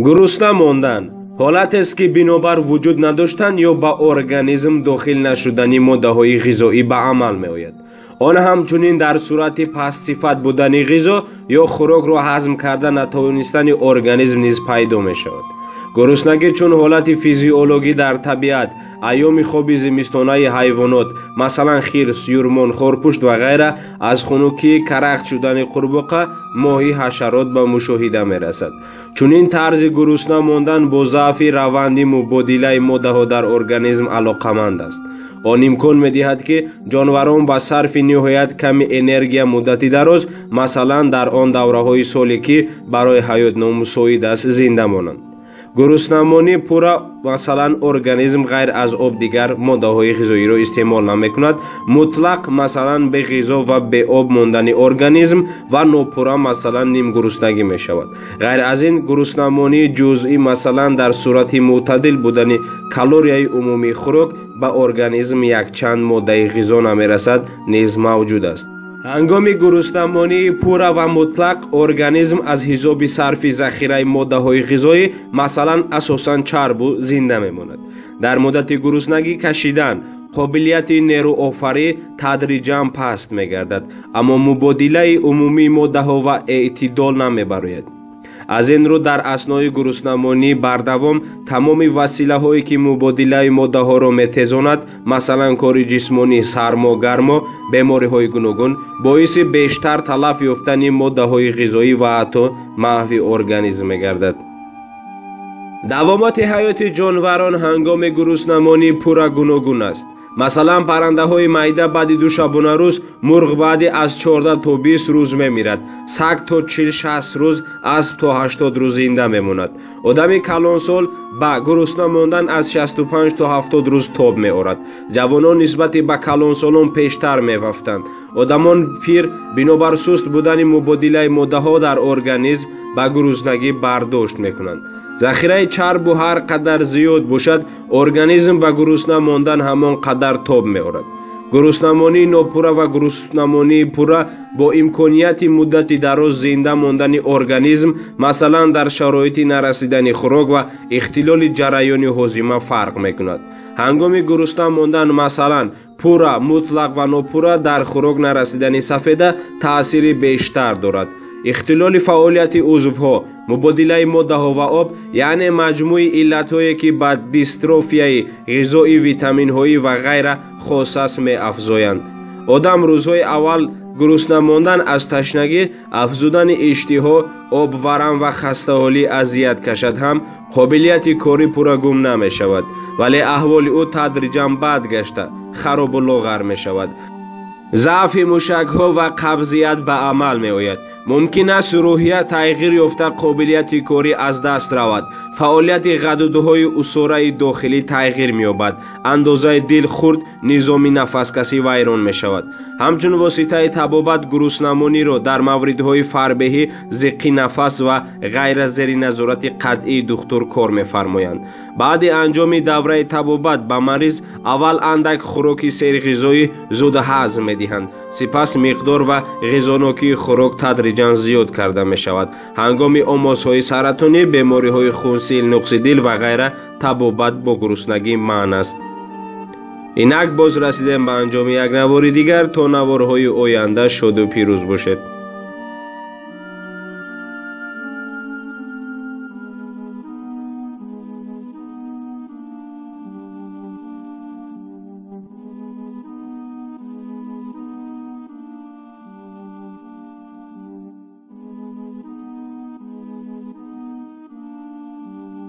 Гурусна мондан ҳолатест, ки бинобар вуҷуд надоштан ё ба организм дохил нашудани моддаҳои ғизоӣ ба амал меояд. Он ҳамчунин дар сурати пастсифат будани ғизо ё хӯрокро ҳазм карда натавонистани организм низ пайдо мешавад. Гуруснагӣ чун ҳолати физиологӣ дар табиат, айёми хоби зимистонаи ҳайвонот, масалан хирс, юрмон, хорпушт ва ғайра, аз хунукии карахт шудани қурбоқа, моҳӣ, ҳашарот ба мушоҳида мерасад. Чунин тарзи гурусна мондан бо заъфи раванди мубодилаи моддаҳо дар организм алоқаманд аст. Он имкон медиҳад, ки ҷонварон ба сарфи ниҳоят ками энергия муддати дароз, масалан дар он давраҳои соле, ки барои ҳаёт номусоид аст, зинда монанд. Гуруснамонӣ пурра, масалан организм ғайр аз об дигар моддаҳои ғизоиро истеъмол намекунад, мутлақ, масалан беғизо ва беоб мондани организм, ва нопурра, масалан нимгуруснагӣ мешавад. Ғайр аз ин, гуруснамонии ҷузъӣ, масалан дар сурати мӯътадил будани калорияи умумии хӯрок ба организм якчанд моддаи ғизо намерасад, низ мавҷуд аст. Ҳангоми гуруснамонии пурра ва мутлақ организм аз ҳисоби сарфи захираи моддаҳои ғизоӣ, масалан асосан чарбу, зинда мемонад. Дар муддати гуруснагӣ кашидан қобилияти нерӯофарӣ тадриҷан паст мегардад, аммо мубодилаи умумии моддаҳо ва эътидол намебарояд. Аз ин рӯ дар аснои гуруснамонии бардавом тамоми василаҳое, ки мубодилаи моддаҳоро метезонад, масалан кори ҷисмонӣ, сармо, гармо, бемориҳои гуногун, боиси бештар талаф ёфтани моддаҳои ғизоӣ ва ҳатто маҳви организм мегардад. Давомоти ҳаёти ҷонварон ҳангоми гуруснамонӣ пурра гуногун аст. Масалан, паррандаҳои майда баъди 2 шабонарӯз, мурғ баъди аз 14 то 20 рӯз мемирад, саг то 40-60 рӯз, асп то 80 рӯз зинда мемонад. Одами калонсол ба гурусна мондан аз 65 то 70 рӯз тоб меорад. Ҷавонон нисбати ба калонсолон пештар мевафтанд. Одамон пир бинобар суст будани мубодилаи моддаҳо дар организм ба гуруснагӣ бардошт мекунанд. Захираи чарбу ҳар қадар зиёд бошад, организм ба гурусна мондан ҳамон қадар тоб меорад. Гуруснамонии нопурра ва гуруснамонии пурра бо имконияти муддати дароз зинда мондани организм, масалан дар шароити нарасидани хӯрок ва ихтилоли ҷараёни ҳозима фарқ мекунад. Ҳангоми гурусна мондан, масалан пурра, мутлақ ва нопурра дар хӯрок нарасидани сафеда таъсири бештар дорад. Ихтилоли фаъолияти узвҳо, мубодилаи моддаҳо ва об, яъне маҷмӯи иллатҳое, ки ба дистрофияи ғизои, витаминҳоӣ ва ғайра хосас меафзоянд. Одам рӯзҳои аввал гурусна мондан аз ташнагӣ, афзудани иштиҳо, обварам ва хастаҳолӣ азият кашад ҳам, қобилияти корӣ пурра гум намешавад, вале аҳволи ӯ тадриҷан бад гашта, харобу лоғар мешавад. Заъфи мушакҳо ва қабзият ба амал меояд. Мумкин аст рӯҳия тағйир ёфта, қобилияти корӣ аз даст равад, фаъолияти ғадудҳои усораи дохилӣ тағйир меёбад, андозаи дил хурд, низоми нафаскашӣ вайрон мешавад. Ҳамчун воситаи табобат гуруснамониро дар мавридҳои фарбеҳӣ, зиққи нафас ва ғайра зери назорати қатъии духтур кор мефармоянд. Баъди анҷоми давраи табобат ба мариз аввал андак хӯроки серғизоӣ зуд ҳазм медиҳанд, сипас миқдор ва ғизонокии хӯрок тадриҷан зиёд карда мешавад. Ҳангоми омосҳои саратонӣ, бемориҳои хунсил, нуқси дил ва ғайра табобат бо гуруснагӣ манъ аст. Инак боз расидем ба анҷоми як навори дигар. То наворҳои оянда шоду пирӯз бошед.